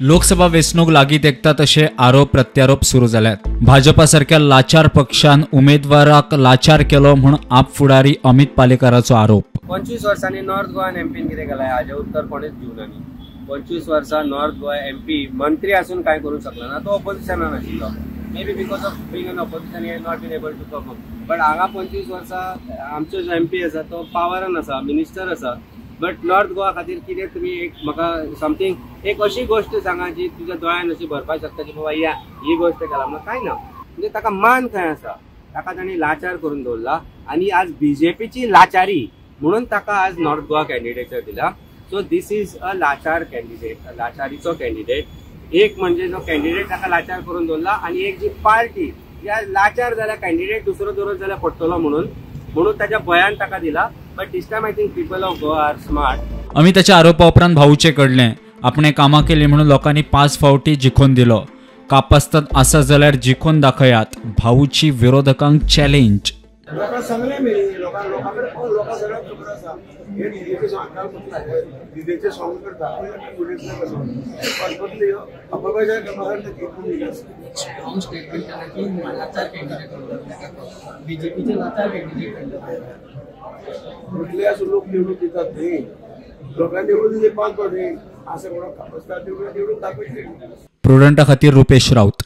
लोकसभा वेंचणूक लागीं तेंकता तशे आरोप प्रत्यारोप सुरू जाल्यात. भाजपा सारक्या लाचार पक्षान उमेदवाराक लाचार केलो म्हूण आप फुडारी अमित पालेकाराचो आरोप. 25 वर्सांनी नॉर्थ गोवान एमपीन कितें केलां हाजें उत्तर कोणेच दिवना न्ही. 25 वर्सां नॉर्थ गोवा एमपी मंत्री आसून कांय करूंक शकलो ना, तो ऑपोजिशनान आशिल्लो. Maybe because of being an opposition he not been able to perform. But हांगा 25 वर्सां आमचो जो एमपी आसा तो पावरान आसा, मिनिस्टर आसा. बट नॉर्थ गोवा खातीर कितें तुमी एक म्हाका समथींग एक अशी गोश्ट सांगा जी तुज्या दोळ्यान अशी भरपाक शकता की बाबा ही गोश्ट केला म्हणून. कांय ना, म्हणजे ताका मान खंय आसा, ताका तांणी लाचार करून दवरला. आनी आज बीजेपीची लाचारी म्हणून ताका आज नॉर्थ गोवा कॅन्डिडेचर दिला. सो this is a लाचार कॅन्डिडेट, लाचारीचो कॅन्डिडेट. एक म्हणजे जो कॅन्डिडेट ताका लाचार करून दवरला आनी एक जी पार्टी जी आज लाचार जाल्यार कॅन्डिडेट दुसरो दवरत जाल्यार पडटलो म्हणून ताच्या भंयान ताका दिला. But this time I think people of Goa are smart. अमिताच्या आरोपा उपरांत भाऊचे कडलें आपणे कामां केली म्हणून लोकांनी 5 फावटी जिखून दिलो. कापस्ताद आसा जाल्यार जिखून दाखयात, भाऊची विरोधकांक चॅलेंज. लोकांक सांगलें मी, लोकांक लोकां सगळ्यांक खबर आसा हे दिदेचें दिदेचें सॉंग करता. स्ट्रॉंग स्टेटमेंट केला की लाचार कॅन्डिडेट, बीजेपीचे लाचार कॅन्डिडेट. म्हटले असं लोक निवडून दितात न्ही, लोकांनी निवडून दिले 5 फावटी असं कोणाक कापस्ताद निवडून दाखयतले. प्रुडंटा खातीर रुपेश राऊत.